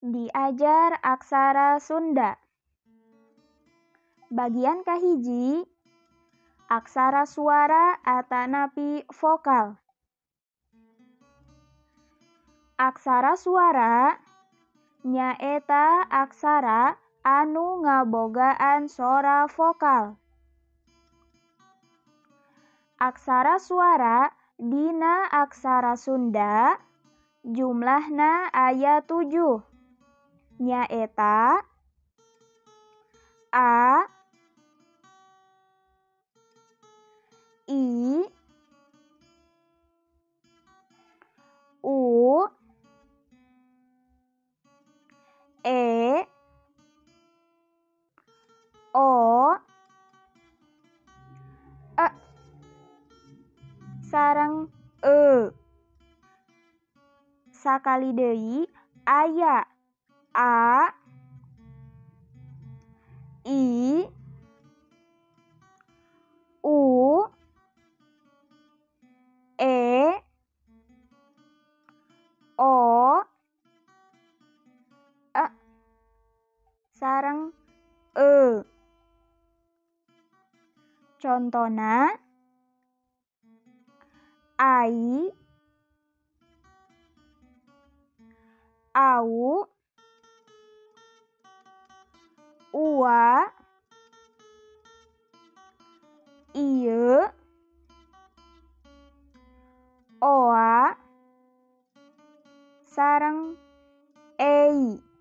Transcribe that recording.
Diajar aksara Sunda. Bagian kahiji, aksara suara atanapi vokal. Aksara suara nyaeta aksara anu ngabogaan sora vokal. Aksara suara dina aksara Sunda jumlahna aya 7. Nyaeta A, I, U, E, O, E, sareng E. Sakali deui aya A, I, U, E, O, E, sareng E. Contona ai, au, ua, ieu, oa, sareng ei.